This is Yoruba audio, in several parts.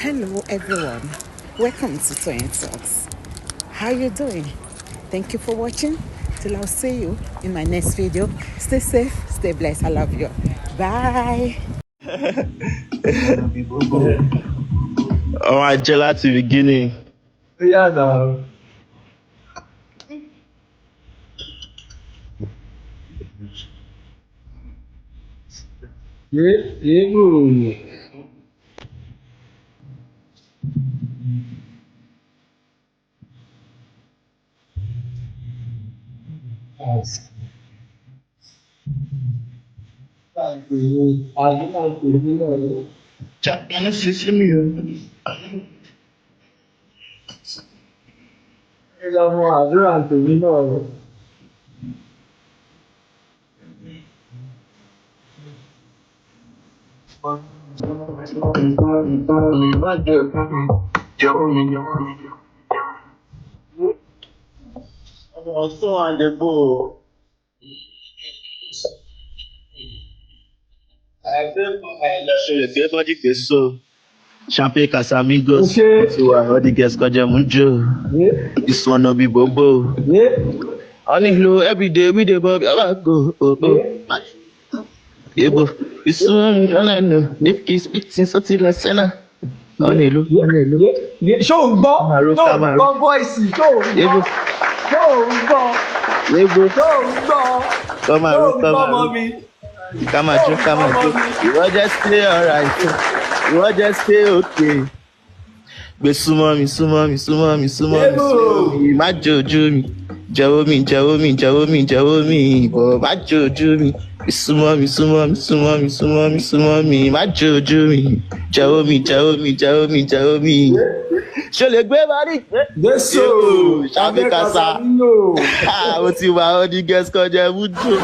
Hello everyone, welcome to Toyeen Talks. How you doing? Thank you for watching. Till I'll see you in my next video. Stay safe, stay blessed. I love you. Bye. Ọmọ ajé láti beginning. Ó yà náà. Yé yébò. Chapman sísí mi o. Ẹ lọ mọ àdúrà tèmi náà. Ọmọ ọ̀tún àdébò. Ṣe lè gbé bọ́dí gbé so. Champagne Casamigos. Ṣé Ó ti wà all the girls kọjá mú jò. This one no be bobo. yé Honey glow every day we dey bob yàrá go. Oh, oh. Yebo. This one I know. Nipki spitting sọtí la sẹ́nà. Ọ̀nà ìlú. Ọ̀nà ìlú. yé yé ṣó ń gbọ́ Kamaru, ṣó ń Kamaru. gbọ́ voice ṣó ń gbọ́ Yebo. ṣó ń gbọ́ Yebo. ṣó ń gbọ́ ṣó Kamaru, ń gbọ́ mọ́ Kamaru. mi Kamajo, ṣó ń gbọ́ mọ́ Kamajo. mi. Ìwọ jẹ́ stay alright. Ìwọ jẹ́ stay okay. Gbé súnmọ́ mi, súnmọ́ mi, súnmọ́ mi, súnmọ́ mi, Yébò. súnmọ́ mi. Má jojú mi. Jẹ́wọ́ mi, jẹ́wọ́ mi, jẹ́wọ́ mi, jẹ́wọ́ mi. Bọ̀ má jojú mi. Gbé súnmọ́ mi, súnmọ́ mi, súnmọ́ mi, súnmọ́ mi, súnmọ́ mi. Má jojú mi. Jẹ́wọ́ mi, jẹ́wọ́ mi, jẹ́wọ́ mi, jẹ́wọ́ mi. Ṣo lè gbé bari? Jésù Yébò, Champagne Ṣàbí Kasa. Casamigos. Ó ti wà ó ní gẹ́sì kọjá ẹ̀mú jò.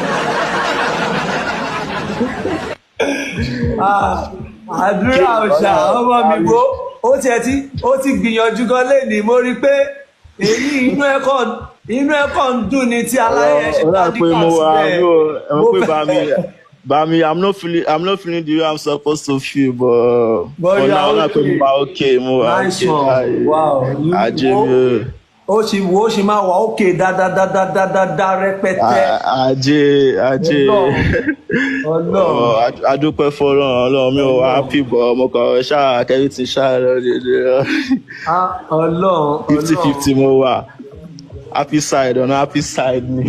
Ah, àdúrà òòṣà ọmọ mi wo ó tiẹ̀ ti ó ti gbìyànjú gan lénìí, mo rí i pé èyí inú ẹ̀kọ́ ń dùn ní tí aláyẹ̀ ṣe Ó dà pé dádìkà mo wà síbẹ̀. mi ò ẹ Mo mọ̀ pé fẹ́ bá mi I'm not feeling the way I'm supposed to feel, but but for you now are ó dà pé mo okay. wà okay, mo wà Nice okay one. báyìí. Wow, you Ajé wo mi ò ó sì wo ó sì máa wà okay dáadáadáadáa rẹpẹtẹ. Ajé ajé. Ọlọ́run Ọlọ́run Adúpẹ́ fọ́lọ́run. Ọlọ́run, mi ò wá Ọlọ́run happy, but mo kàn ṣáà kẹ́rì ti ṣáà lọ dédé. Ah, Ọlọ́run fifty Ọlọ́run fifty mo wà happy side ọ̀nà happy side ni.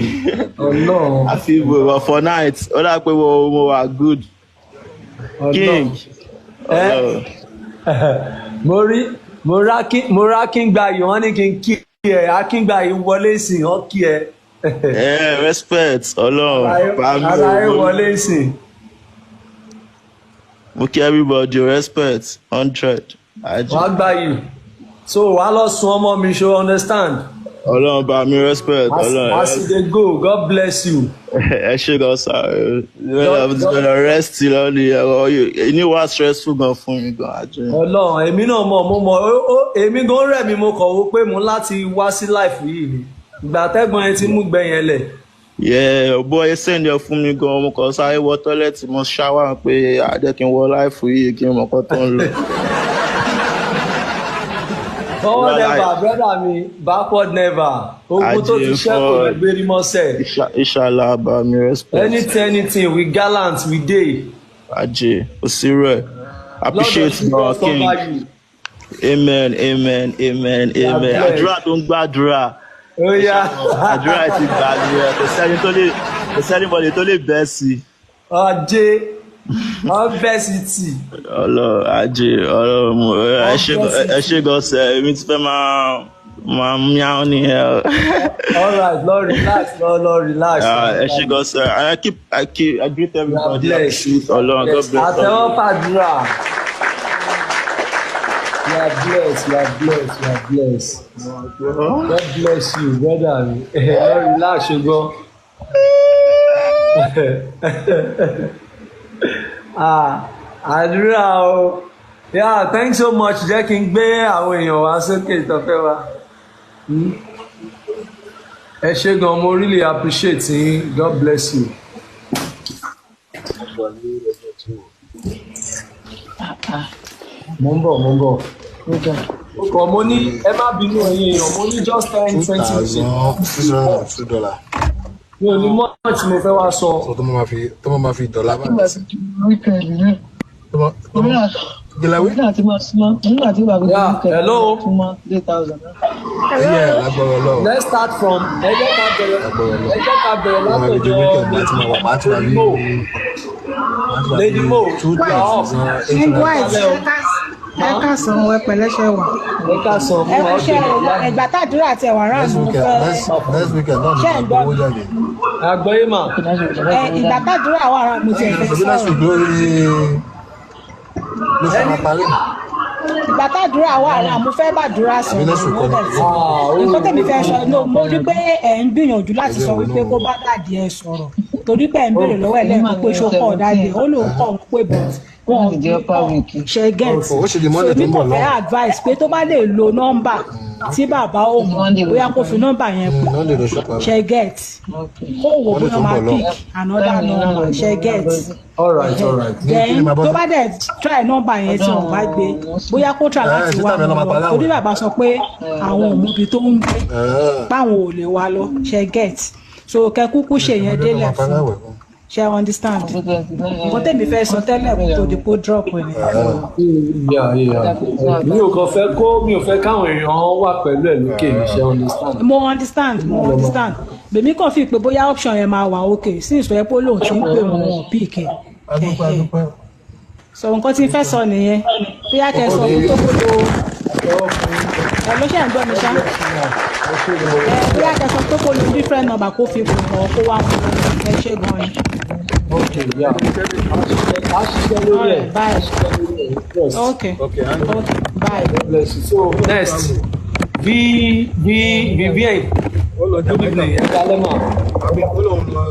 Ọlọ́run Happy, but for night ó dà pé mo wà good. Ọlọ́run King ẹ Ọlọ́run. mo rí mo rá Akíngbayì, wọ́n ní kí n kí ẹ. Akíngbayì wọlé sìn ọ́ kí ẹ. Yeah, respect Ọlọ́run bá mi Aláyé ò wọlé sìn. Mo kí everybody, respect 100 ajé. Wàá gbayì, so wàá lọ sun ọmọ mi, ṣo understand? Ọlọ́run bá mi, respect As Ọlọ́run. as you dey go, God bless you. Ẹ ṣe gan sa. God God Rest lọ́ọ̀lì ẹ̀rọ inú wa stressful gan fún mi gan ajé. Ọlọ́run, èmi náà mọ̀, mo mọ̀ èmi gan rẹ̀ mi, mo kọ̀ wo pé mo láti wá sí life yìí ni ìgbà tẹ́gbọ́n yẹn ti mú gbẹ yẹn lẹ̀. Yeah, bọ́ ẹ send ẹ fún mi gan, mo kàn sáré wọ toilet, mo ṣáwà pé àjẹ́ kí n wọ live yìí kí n mọ̀ kọ́ tó ń lọ. Forward Ìwà láì never, brother mi, backward never. Ogun tó ajé ti ṣẹ́ kò lè fọ́ gbérí mọ́sẹ̀. Inshallah bá mi, respect. Anything, anything, we gallant, we dey. Ajé òsírò ẹ Lord appreciate of gan Jesus king. cover you. Amen, amen, amen, You are amen. blessed. Àdúrà tó ń gbàdúrà. Ó Ẹ ṣe yá. gan, àdúrà ti gbà nìyẹn, kò sẹ́ni tó lè, kò sẹ́ni bọ̀dẹ̀ tó lè bẹ́ sí i. Ajé wọ́n bẹ́ sí tì. Ọlọ́run ajé Ọlọ́run mo ẹ Wọ́n ṣe bẹ́ sí ẹ tì. ṣe gan sẹ, èmi ti fẹ́ máa miau nìyẹn o. All right, lọ relax, lọ lọ relax. Ah, ẹ ṣe gan sẹ, I greet You are everybody, blessed. appreciate You are Ọlọ́run, God blessed. bless all Àtẹwọ́ of you. fàdúrà. You are blessed, you are blessed, you are blessed. God bless you, brother mi. Lọ relax ṣùgbọ́n. Ah, àdúrà o. Yeah, thanks so much. Jẹ́ kí n gbé àwọn èèyàn wá sókè tó fẹ́ wá. Ẹ ṣé gan, mo really appreciate yín. God bless you. Mo ń bọ̀, mo ń bọ̀. Ó ga. Ó kàn mo ní ẹ má bínú ẹ̀yin èèyàn, mo ní just 10, two 20 minutes. $2,602. Mi ò ní mọ́ tí mo fẹ́ wá sọ. So tó máa fi dọ́là Nígbà báyìí. tí weekend náà. Tó máa tó máa gíláwé. Nígbà tí máa súnmọ́, nígbà tí wàá gbé Yeah, weekend hello. súnmọ́ 3,000 náà. Yeah, lágbára Ọlọ́run. Let's start from ẹ jẹ́ ká bẹ̀rẹ̀, Lágbára Ọlọ́run. ẹ jẹ́ ká bẹ̀rẹ̀ Tó máa fi di látọ̀dọ̀ weekend, màá ti wà Lady bí Mo. màá ti wà Lady bí Mo, two you are up. thousand eight King hundred. White, ẹ káàsán, ẹ pẹ̀lẹ́, ṣe wà. Ẹ káàsán, mo Ẹ wà kúṣẹ́. ókè ìyá mi. Ẹgbà tàdúrà tẹ wà rán Next mo weekend, fẹ́. next weekend náà ni Ṣé màá ń gbọ́ gbowó mi? jáde. Àgbọ̀yé mà. Ẹ ìgbà tàdúrà wà rán mo tiẹ̀ fẹ́ Ṣebí next sọ̀rọ̀. week ló fi máa parí. Ìgbà tàdúrà wà rán mo fẹ́ bàdúrà Àbí sọ̀rọ̀. next week Mo kọ́ ni? dẹ̀ ti. Ah, Nǹkan tèmi fẹ́ sọ no, mo rí ó pé ẹ̀ ń gbìyànjú láti Ẹgbẹ́ sọ wo wípé náà kó bá daddy ẹ sọ̀rọ̀. Torí pé ẹ̀ ń béèrè lọ́wọ́ ẹ̀ lẹ́ẹ̀kan pé ṣó kọ̀ daddy, ó lóun kọ̀ ń pé but wọn ò Láti jẹ́ ní upper kọ̀ week. ṣe get. Ó ṣe di So Monday tó èmi ń bọ̀ kàn fẹ́ lọ́hùn. advice pé tó bá lè lo nọ́mbà tí bàbá ò mọ̀, Monday ló bóyá ti kó fi parí. nọ́mbà yẹn pè. Monday ló ṣe parí. Ṣe get. Kó wò Monday bóyá tó ń máa bọ̀ lọ́hùn. pick another Táìmù náà number, lọ ṣe jẹ́ get. All right, all right. Ní kí ni Then màá bọ́ tó sí? bá dẹ̀ try nọ́mbà yẹn tí wọ́n bá gbé, bóyá kó try Ẹ láti ṣé wá tàbí ẹ lọ́ wọn máa lọ, parí torí àwẹ̀? bàbá sọ pé àwọn ò mọbi tó ń gbé, páwọn ò lè wá lọ, ṣe get. So kẹ kúkú ṣe yẹn Monday ló délẹ̀ máa parí fún àwẹ̀ kan. ṣe understand. Nǹkan tèmi fẹ́ sọ tẹ́lẹ̀ kó tó di kó drop ni. Yeah. Mi ò kàn fẹ́ kó, mi ò fẹ́ káwọn èèyàn wà pẹ̀lú ẹ̀ lókè ní, ṣe understand. Mo understand, mo understand. Bèmí kàn fi pé bóyá option yẹn máa wà okay since tó yẹ pé ó lóun ti ń pè wọ́n, wọn ò pick ẹ̀. Adúpẹ́, adúpẹ́. So nǹkan tí n fẹ́ sọ nìyẹn, bóyá kẹ́ sọ fún tó kó lo ẹ ló ṣe ń gbọ́ mi ṣá. Ẹ bóyá kẹ́ sọ pé kó lo different number kó fi pè wọ́n, kó wá wọn. Ẹ ṣe gan ni. Okay, yeah. A ṣiṣẹ́ lórí ẹ̀. Alright, bye. A ṣiṣẹ́ lórí ẹ̀. Yes. Okay. Okay, and Okay, bye. God bless you. So next, V V Vivian. Ó lọ Good Jamaica. evening. Ẹ kalẹ́ mà. Àbí ó lóun lọ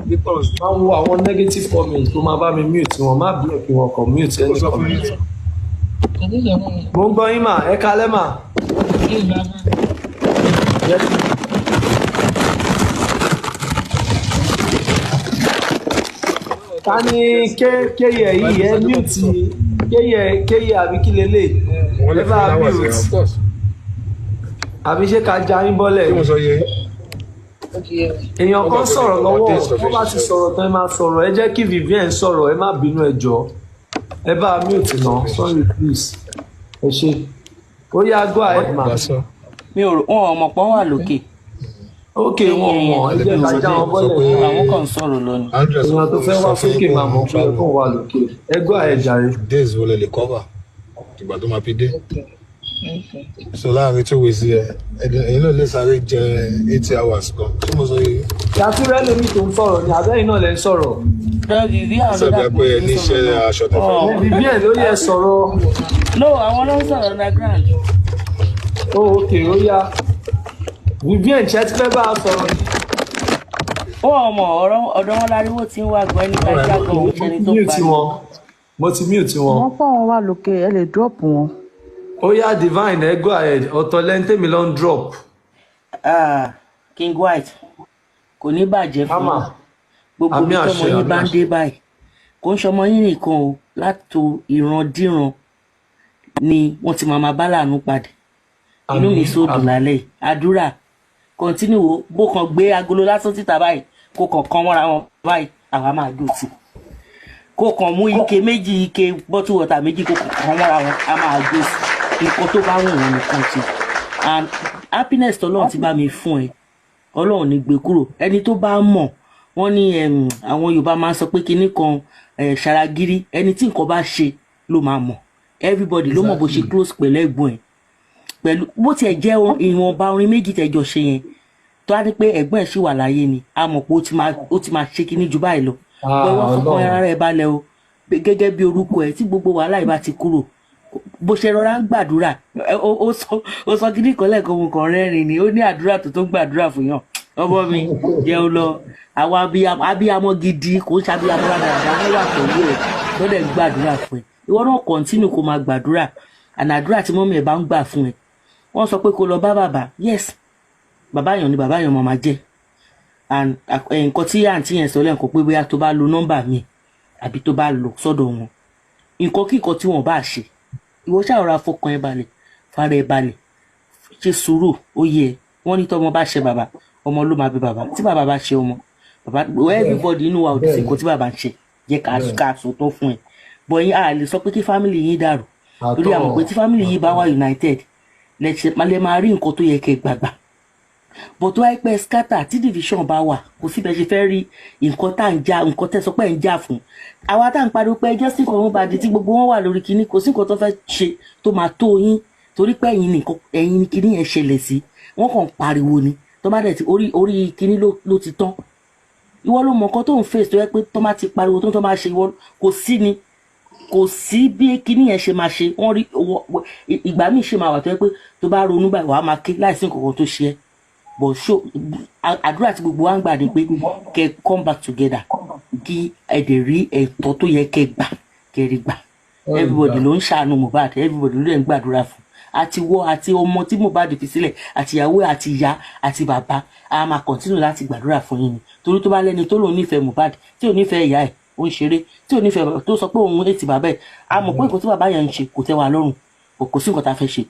ní Thursday. Máa ń wo àwọn negative comments tó máa bá mi mute wọn, má block wọn, kàn mute Ó any sọ fún comment. yín. Mo ń gbọ́ yín mà, ẹ kalẹ́ mà. Yes. Ta ni kéyẹ yìí? Ẹ mute kéyẹ kéyẹ àbí kí lélẹ̀? Wọ́n lè Ẹ fún bá hours mute. yẹn, of course. Àbí ṣé ká já yín bọ́lẹ̀? Kí mo sọ yẹ? Èèyàn Ó kan gbà pé sọ̀rọ̀ àwọn lọ́wọ́, days tó wọ́n fi bá ti ṣiṣẹ́. sọ̀rọ̀ tán, ẹ máa sọ̀rọ̀. Ẹ jẹ́ kí Vivian sọ̀rọ̀, ẹ má bínú, ẹ jọ̀ọ́. Ẹ bá mute náà, sorry please. Ẹ ṣé. Ó yá, go ahead ma. Gbà sọ. Mi ò rò wọn ò mọ̀ pọ́n wà lókè. Ok, wọn mọ̀, ẹ jẹ́ ká já wọn Sọ bọ́lẹ̀. pé Àwọn kan ń sọ̀rọ̀ lọ ni. Andrew Èèyàn tó fẹ́ sọ wá fún sókè yín pé máa mọ̀ òun pé travel. kò wà lókè. Ẹ go ahead jàre. Days wo lè cover ìgbà tó máa fi dé? So láàrin 2 weeks yẹ, ẹ̀yin náà lè sáré jẹ 80 hours kan. Tí mo sọ yìí? Ṣàtúrẹ́ lómi tó ń sọ̀rọ̀ ni àbẹ́yìn náà lẹ́ ń sọ̀rọ̀. Lọ Vivian ló Sábà dàpọ̀ pé ẹ ní níṣẹ́ sọ̀rọ̀ náà. aṣọ tó fẹ́. Ọ̀ Vivian ló yẹ sọ̀rọ̀. No, àwọn ló ń sọ̀rọ̀ underground. Oh, ok, ó yá. Vivian, ṣe ti fẹ́ bá a sọ̀rọ̀ ni? Wọn ò mọ̀ ọ̀rọ̀ ọ̀dọ̀ wọn láriwo tí ń wá gan, ẹni ká já gan òun ṣẹni tó Mute pariwo. wọn. Mo ti mute wọn. Wọ́n fọ́ wọn wá lókè, ẹ lè drop wọn. Ó yá, Divine, ẹ go ahead. Ọ̀tọ̀ lẹ́ńtẹ̀mí ló ń drop. Ah, King White, kò ní bàjẹ́ fún Mama. yín. Gbogbo Àmì ibi tọmọ àṣẹ, yín àmì bá ń àṣẹ. dé báyìí, kò ń ṣọmọ yín nìkan o, látò ìrandíran ni wọ́n ti máa máa bá láàánú padà. Inú mi Àmì sódùn àmì. lálẹ́ yìí. Àdúrà continue o, bó kàn gbé agolo lásán síta báyìí, kó kàn kán mọ́ra wọn báyìí, àwa máa dùn tì. Kó kàn mú ike méjì, ike bottle water méjì, kó kàn kán mọ́ra wọn, a máa dùn sí. Nǹkan tó bá wù wọ́n nìkan ṣe. And happiness tọ́lọ́run ti bá mi fún ẹ, Ọlọ́run ní gbé kúrò. Ẹni tó bá mọ̀ wọ́n ní àwọn Yorùbá máa ń sọ pé kinní kan ṣàràgírí, ẹni tí nǹkan bá ṣe ló máa mọ̀. Everybody ló mọ̀ bó ṣe close pẹ̀lú ẹ̀gbọ́n ẹ̀, pẹ̀lú bó tiẹ̀ jẹ́ ìwọ̀nba orin méjì tẹ̀jọ ṣe yẹn, tó á ní pé ẹ̀gbọ́n ẹ̀ ṣì wà láyé ni, a mọ̀ pé ó ti máa ṣe kinní ju báyìí lọ. Ah, Pé wọ́n fọkàn Ọlọ́run. ara ẹ̀ balẹ̀ o. Gẹ́gẹ́ bí orúkọ ẹ̀, tí gbogbo wàhálà yìí bá ti kúrò, bó ṣe rọra ń gbàdúrà, ó sọ kíní kan lẹ́ẹ̀kan, mo kàn rẹ́rìn ni. Ó ní àdúrà tó gbàdúrà fún yàn. Ọmọ mi jẹun lọ, àwọn abiyamọ gidi, kò ń ṣe abiyamọ rádaràda, wọ́n wà pẹ̀lú ẹ̀ lọ́dẹ̀ ń gbàdúrà fún ẹ. Ìwọ náà continue kó máa gbàdúrà, àná àdúrà tí mummy ẹ̀ bá ń gbà fún ẹ. Wọ́n sọ pé kó lọ bá bàbá. Yes, bàbá yàn ni bàbá yàn máa máa jẹ́. And nǹkan tí àǹtí yẹn sọ lẹ́ǹkan pé bóyá tó bá lo nọ́mbà mi àbí tó bá lọ sọ́dọ̀ wọn. Nǹkan kí nǹkan tí wọ́n bá ṣe, ìwọ ṣáà rọra fọkàn ẹ balẹ̀, fara ẹ balẹ̀, ṣe sùúrù. Ó yẹ wọ́n ní tọmọ bá ṣe bàbá, ọmọ ló máa bí bàbá. Tí bàbá bá ṣe ọmọ bàbá, everybody inú wa ò dùn sí nǹkan tí bàbá ń ṣe. Jẹ́ ká sòótọ́ fún ẹ bọ̀ yín, a lè sọ pé kí family yín dàrú, torí a mọ̀ pé tí family yín bá wà united, lẹ máa rí nǹkan tó yẹ kẹ́ gbàgbà. But tó wáyé pé scatter, tí division bá wà, kò síbẹ̀ ṣe fẹ́ rí nǹkan tá à ń jà, nǹkan tẹ́ sọ pé ń jà fún. Àwa tá à ń pariwo pé justice for Mohbad, tí gbogbo wọn wà lórí kinní, kò sí nǹkan tó fẹ́ ṣe tó máa tó yín, torí pé ẹ̀yin nìkan, ẹ̀yin ni kinní yẹn ṣẹlẹ̀ sí. Wọ́n kàn ń pariwo ni. Tó bá dẹ̀ ti orí kinní ló ti tán. Ìwọ ló mọ nǹkan tó ń face, tó yẹ pé tó máa ti pariwo, tó máa ṣe, ìwọ kò sí ni, kò sí bí kinní yẹn ṣe máa ṣe. Wọ́n rí ìgbà míì ṣe máa wà tó yẹ pé tó bá ronú báyìí, wàá máa ké láìsí nǹkan kan tó ṣe ẹ́. But so àdúrà tí gbogbo wa ń gbà ni pé kẹ́ come back together, kí ẹ dẹ̀ rí ẹ̀tọ́ tó yẹ kẹ́ gbà, kẹ́ rí gbà. Everybody ló ń ṣàánú Mohbad, everybody ló dẹ̀ ń gbàdúrà fún, àti wọ àti ọmọ tí Mohbad fi sílẹ̀, àti ìyàwó, àti ìyá, àti bàbá. A máa continue láti gbàdúrà fún yín ni, torí tó bá lẹ́ni tó lòun nífẹ̀ẹ́ Mohbad, tí ò nífẹ̀ẹ́ ìyá ẹ̀, ó ń ṣeré. Tí ò nífẹ̀ẹ́, tó sọ pé òun ètì bàbá ẹ̀, a mọ̀ pé nǹkan tí bàbá yẹn ń ṣe kò tẹ́ wa lọ́rùn, kò sí nǹkan tá a fẹ́ ṣe.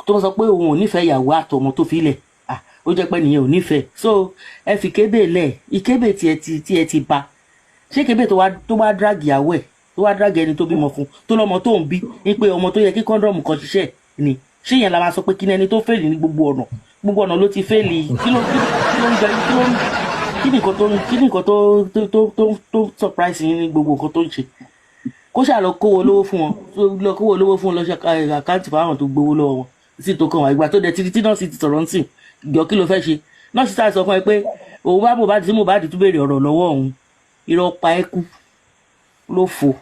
Tó sọ pé òun ò nífẹ̀ẹ́ ìyàwó àtọmọ tó fi lẹ̀, ah, ó jẹ́ pé nìyẹn ò nífẹ̀ẹ́. So ẹ fi kébè lẹ̀, ìkébè tí ẹ ti ba. Ṣé kébè tó wá drag ìyàwó ẹ̀, tó wá drag ẹni tó bímọ fún, tó lọ́mọ tó ń bí ní pé ọmọ tó yẹ kí condom kan ṣiṣẹ́ ni, ṣé yẹn la máa sọ pé kí ni? Ẹni tó fail ní gbogbo ọ̀nà, gbogbo ọ̀nà ló ti fail. Kí ló ń jẹ, kí ló ń kí ni nǹkan tó kí ni nǹkan tó surprise yín ní gbogbo nǹkan tó ń ṣe? Kó ṣáà lọ kówó lówó fún wọn, tó lọ kówó lówó fún wọn, lọ ṣe account fáwọn tó gbowó lọ́wọ́ wọn sí tó kàn wá. Ìgbà tó dẹ̀ títí tí nọ́ọ̀sì ti sọ̀rọ̀ ń sìn jọ, kí ló fẹ́ ṣe? Nọ́ọ̀sì sáà sọ fún ẹ pé òun bá Mohbad, tí Mohbad tún béèrè ọ̀rọ̀ lọ́wọ́ òun, irọ́ pa ẹ́ kú ló fò.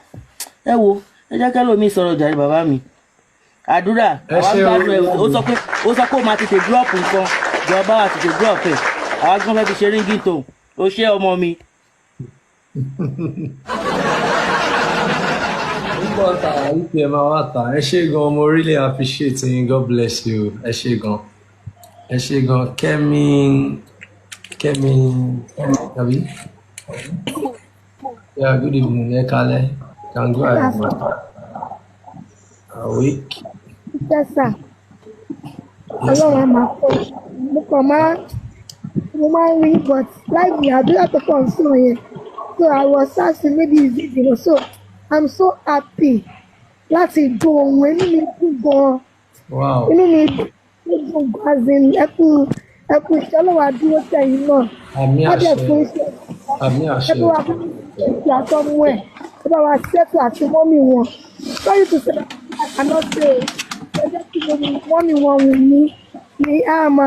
Ẹ wo, ẹ jẹ́ kẹ́lòmíì sọ̀rọ̀ jàre. Bàbá mi, àdúrà Ẹ àwa ṣé o. gbádùn ẹ. Ó sọ pé ó máa tètè drop nǹkan. Jọba wa tètè drop ẹ, àwa gan fẹ́ fi ṣe ringtone. Ó ṣé, ọmọ mi. Púpọ̀ ta ìpè máa wà ta. Ẹ ṣé gan, mo really appreciate yín. God bless you. Ẹ ṣé gan, ẹ ṣé gan. Kẹ́mi, Kẹ́mi tàbí, yeah, good evening. Ẹ kálẹ́. Can go ahead, ma. Awake. Yes, sir. Yes. Ọlọ́run á máa kọ́. Mo kàn máa, mo máa ń rí, but láìpẹ́ àdúrà tó pọ̀ ń sọ yẹn. So I was asking, maybe it's it, so I'm so happy láti gbọ́ ohun. Inú mi dùn gan-an. Inú mi dùn gan, as in, ẹkú ẹkú iṣẹ́. Ọlọ́run á dúró tẹ̀yìn náà. Àmín. Á dẹ̀ Àṣẹ. fún iṣẹ́. Àmín. Ẹ Àṣẹ. bá wa fún ìṣe àtọmú ẹ̀. Ẹ bá wa ṣẹ́tù àti mummy wọn. Sorry to say, I cannot say. Ẹ jẹ́ kí mummy wọn wù mí ní àmà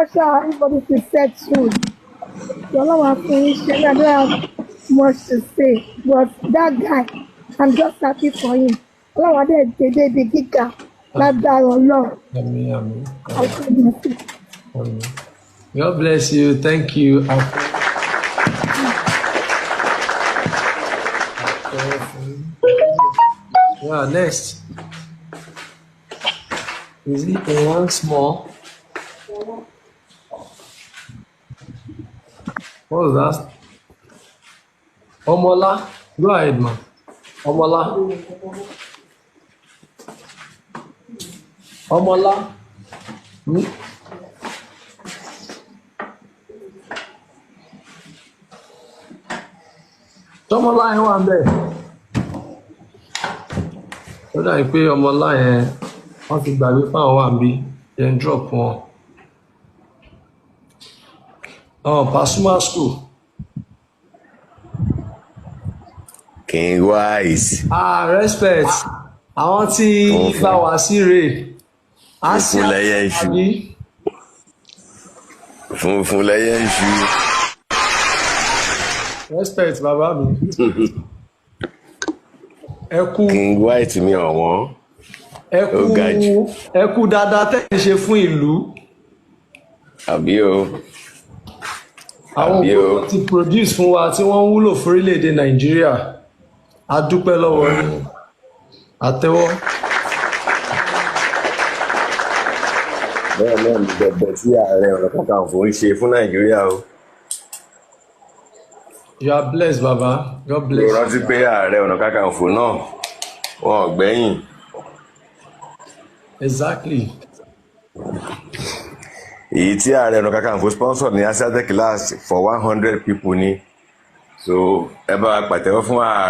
ọṣà, everybody to settle. Ọlọ́run á fún yín ṣe. I don't have much to say, but that guy, I'm just happy for him. Ọlọ́run á dẹ̀ gbé débi gíga lágbára Ọlọ́run. Àmín, àmín. Àmín. Àmín. God bless you. Thank you. Yeah, next. Is it a one small? What was that? Omola. Go ahead, man. Omola. Omola. Hmm? Tọmọlá yẹn wà ń bẹ̀. Ó dàbí pé ọmọlá yẹn, wọ́n ti gbàgbé fáwọn wà ń bí. Then drop wọn. Oh, Pasuma School. King Wise. Ah, respect. Àwọn tí Funfun. bá wá sí rè. Funfun lẹyẹ iṣu. Àbí? Funfun lẹyẹ iṣu. Respect, bàbá mi. Ẹ kú. King White mi ọ̀wọ́n. Ẹ kú. Ó ga jù. Ẹ kú dáadáa tẹ́ ẹ ṣe fún ìlú. Àbí o. Àwọn Àbí o. òkú ti produce fún wa tí wọ́n ń wúlò fún orílẹ̀-èdè Nàìjíríà. A dúpẹ́ lọ́wọ́ yín. Àtẹ́wọ́. Bẹ́ẹ̀ náà ni bẹ̀bẹ̀ tí Ààrẹ Ọ̀nà Kakanfò ń ṣe fún Nàìjíríà o. You are blessed, Baba. God Mo bless you, rántí sir. pé Ààrẹ Ọ̀nà Kakanfò náà wọn ò gbẹ́yìn. Exactly. Èyí tí Ààrẹ Ọ̀nà Kakanfò sponsor ní Asiatech last for 100 people ni. So ẹ bá wa pàtẹ́wọ́ fún ààrẹ.